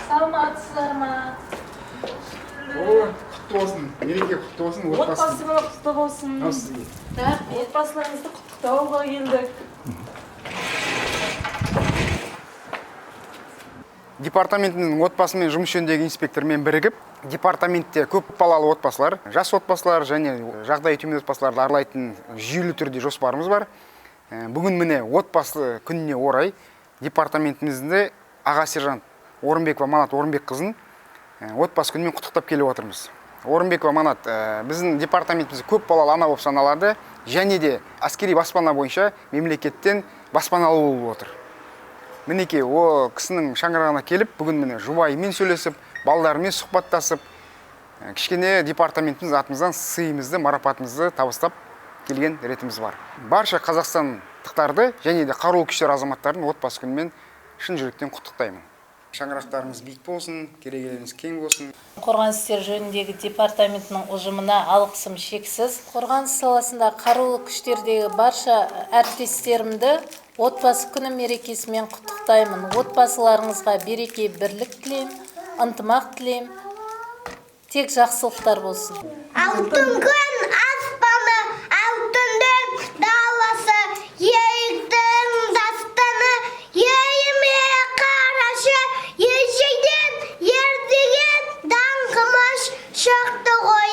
Саламатсыздар ма? О, құтты болсын, мереке құтты болсын, отбасы. Отбасы күні құтты болсын. Мынау сізге. Рахмет. Отбасыларыңызды құттықтауға келдік. Департаментінің отбасымен жұмыс жөніндегі инспектормен бірігіп, департаментте көп балалы отбасылар, жас отбасылар және жағдайы төмен отбасыларды аралайтын жүйелі түрде жоспарымыз бар. Бүгін міне отбасы күніне орай департаментімізде аға сержант Орынбекова Манат Орынбекқызын отбасы күнімен құттықтап келіп отырмыз. Орынбекова Манат біздің департаментімізде көп балалы ана болып саналады және де әскери баспана бойынша мемлекеттен баспаналы болып отыр. Мінекей, о кісінің шаңырағына келіп, бүгін міне жұбайымен сөйлесіп, балдарымен сұхбаттасып, кішкене департаментіміз атымыздан сыйымызды, марапатымызды табыстап келген ретіміз бар. Барша қазақстандықтарды және де қарулы күштер азаматтарын отбасы күнімен шын жүректен құттықтаймын. Шаңырақтарыңыз биік болсын, керегелеріңіз кең болсын. Қорғаныс істері жөніндегі департаментінің ұжымына алғысым шексіз. Қорғаныс саласында қарулы күштердегі барша әріптестерімді отбасы күні мерекесімен құттықтаймын. Отбасыларыңызға береке, бірлік тілеймін, ынтымақ тілеймін. Тек жақсылықтар болсын. Алтын күн аспаны, алтын дөң даласы, ерліктің дастаны, еліме қарашы, ежелден ер деген даңқымыз шықты ғой.